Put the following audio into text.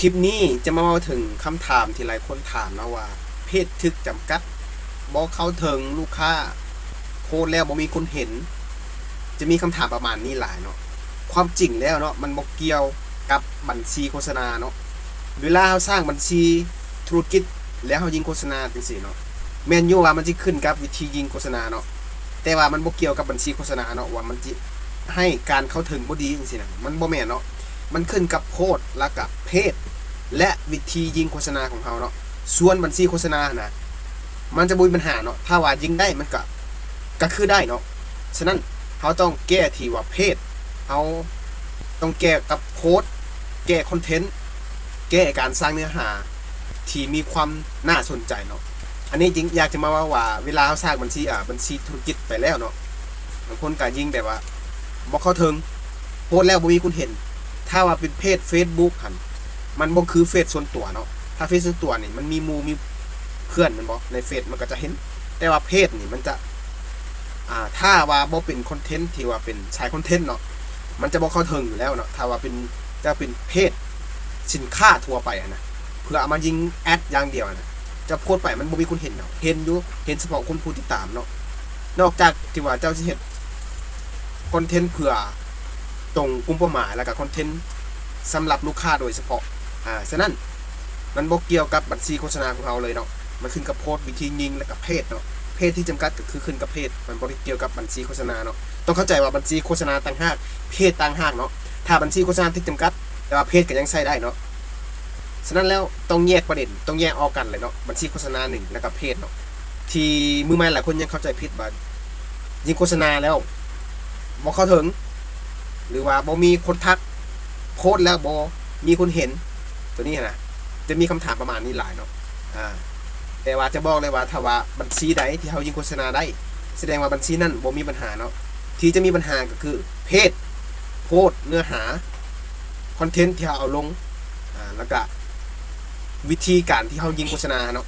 ຄລິບນີ້ຈະມາເວົ້າເຖິງຄຳຖາມທີ່ຫຼາຍຄົນຖາມເນາະວ່າ ເພຈຖືກຈຳກັດ ບໍ່ເຂົ້າເຖິງລູກຄ້າ ໂພສແລ້ວບໍ່ມີຄົນເຫັນ ຈະມີຄຳຖາມປະມານນີ້ຫຼາຍເນາະ. ຄວາມຈິງແລ້ວເນາະ ມັນບໍ່ກ່ຽວກັບບັນຊີໂຄສະນາເນາະ. ເວລາເຮົາສ້າງບັນຊີທຸລະກິດ ແລ້ວເຮົາຍິງໂຄສະນາຈັ່ງຊີ້ເນາະ ແມ່ນຢູ່ວ່າມັນຊິຂຶ້ນກັບວິທີຍິງໂຄສະນາເນາະ ແຕ່ວ່າມັນບໍ່ກ່ຽວກັບບັນຊີໂຄສະນາເນາະ ວ່າມັນຊິໃຫ້ການເຂົ້າເຖິງບໍ່ດີຈັ່ງຊີ້ນະ ມັນບໍ່ແມ່ນເນາະ. ມັນຂຶ້ນກັບໂພສ ແລ້ວກະເພຈ ແລະ ວິທີຍິງໂຄສະນາຂອງເຮົາເນາະ. ສ່ວນບັນຊີໂຄສະນາຫັ້ນນະ ມັນຈະບໍ່ມີບັນຫາເນາະ ຖ້າວ່າຍິງໄດ້ມັນກະ ກະຄືໄດ້ເນາະ. ສະນັ້ນເຮົາຕ້ອງແກ້ທີ່ວ່າເພຈ ເຮົາຕ້ອງແກ້ກັບໂພສ ແກ້ຄອນເທັນ ແກ້ການສ້າງເນື້ອຫາທີ່ມີຄວາມໜ້າສົນໃຈເນາະ. ອັນນີ້ຈຶ່ງຢາກຈະມາເວົ້າວ່າ ເວລາເຮົາສ້າງບັນຊີ ອາ ບັນຊີທຸລະກິດໄປແລ້ວເນາະ ບາງຄົນກະຍິງແບບວ່າບໍ່ເຂົ້າເຖິງ ໂພສແລ້ວບໍ່ມີຄົນເຫັນ. ຖ້າວ່າເປັນເພຈເຟສບຸກຫັ້ນ ມັນບໍ່ຄືເຟສສ່ວນຕົວເນາະ. ຖ້າເຟສສ່ວນຕົວນີ້ມັນມີໝູ່ມີເພື່ອນແມ່ນບໍ່ ໃນເຟສມັນກະຈະເຫັນ ແຕ່ວ່າເພຈນີ້ມັນຈະ ອາ ຖ້າວ່າບໍ່ເປັນຄອນເທັນທີ່ວ່າເປັນສາຍຄອນເທັນເນາະ ມັນຈະບໍ່ເຂົ້າເຖິງຢູ່ແລ້ວເນາະ. ຖ້າວ່າເປັນ ຈະເປັນເພຈສິນຄ້າທົ່ວໄປຫັ້ນນະ ເພື່ອເອົາມາຍິງແອັດຢ່າງດຽວຫັ້ນນະ ຈະໂພສໄປມັນບໍ່ມີຄົນເຫັນເນາະ ເຫັນຢູ່ ເຫັນສະເພາະຄົນຜູ້ຕິດຕາມເນາະ. ນອກຈາກທີ່ວ່າເຈົ້າຊິເຮັດຄອນເທັນເພື່ອຕົງກຸ່ມເປົ້າໝາຍ ແລ້ວກະຄອນເທັນສຳລັບລູກຄ້າໂດຍສະເພາະ ອາ ສະນັ້ນ ມັນບໍ່ກ່ຽວກັບບັນຊີໂຄສະນາຂອງເຮົາເລີຍເນາະ. ມັນຂຶ້ນກັບໂພສ ວິທີຍິງ ແລ້ວກະເພຈເນາະ. ເພຈທີ່ຈຳກັດກະຄືຂຶ້ນກັບເພຈ ມັນບໍ່ໄດ້ກ່ຽວກັບບັນຊີໂຄສະນາເນາະ. ຕ້ອງເຂົ້າໃຈວ່າບັນຊີໂຄສະນາຕ່າງຫາກ ເພຈຕ່າງຫາກເນາະ. ຖ້າບັນຊີໂຄສະນາຖືກຈຳກັດ ແຕ່ວ່າເພຈກະຍັງໃຊ້ໄດ້ເນາະ. ສະນັ້ນແລ້ວຕ້ອງແຍກປະເດັນ ຕ້ອງແຍກອອກກັນເລີຍເນາະ ບັນຊີໂຄສະນາໜຶ່ງ ແລ້ວກະເພຈເນາະ. ທີ່ມືໃໝ່ຫຼາຍຄົນຍັງເຂົ້າໃຈຜິດວ່າ ຍິງໂຄສະນາແລ້ວບໍ່ເຂົ້າເຖິງ ຫຼືວ່າບໍ່ມີຄົນທັກ ໂພສແລ້ວບໍ່ມີຄົນເຫັນ ໂຕນີ້ຫັ້ນນະ ຈະມີຄຳຖາມປະມານນີ້ຫຼາຍເນາະ. ອາ ແຕ່ວ່າຈະບອກເລີຍວ່າ ຖ້າວ່າບັນຊີໃດທີ່ເຮົາຍິງໂຄສະນາໄດ້ ສະແດງວ່າບັນຊີນັ້ນບໍ່ມີບັນຫາເນາະ. ທີ່ຈະມີບັນຫາກະຄືເພຈ ໂພສ ເນື້ອຫາ ຄອນເທັນທີ່ເຮົາເອົາລົງ ອາ ແລ້ວກະວິທີການທີ່ເຮົາຍິງໂຄສະນາເນາະ.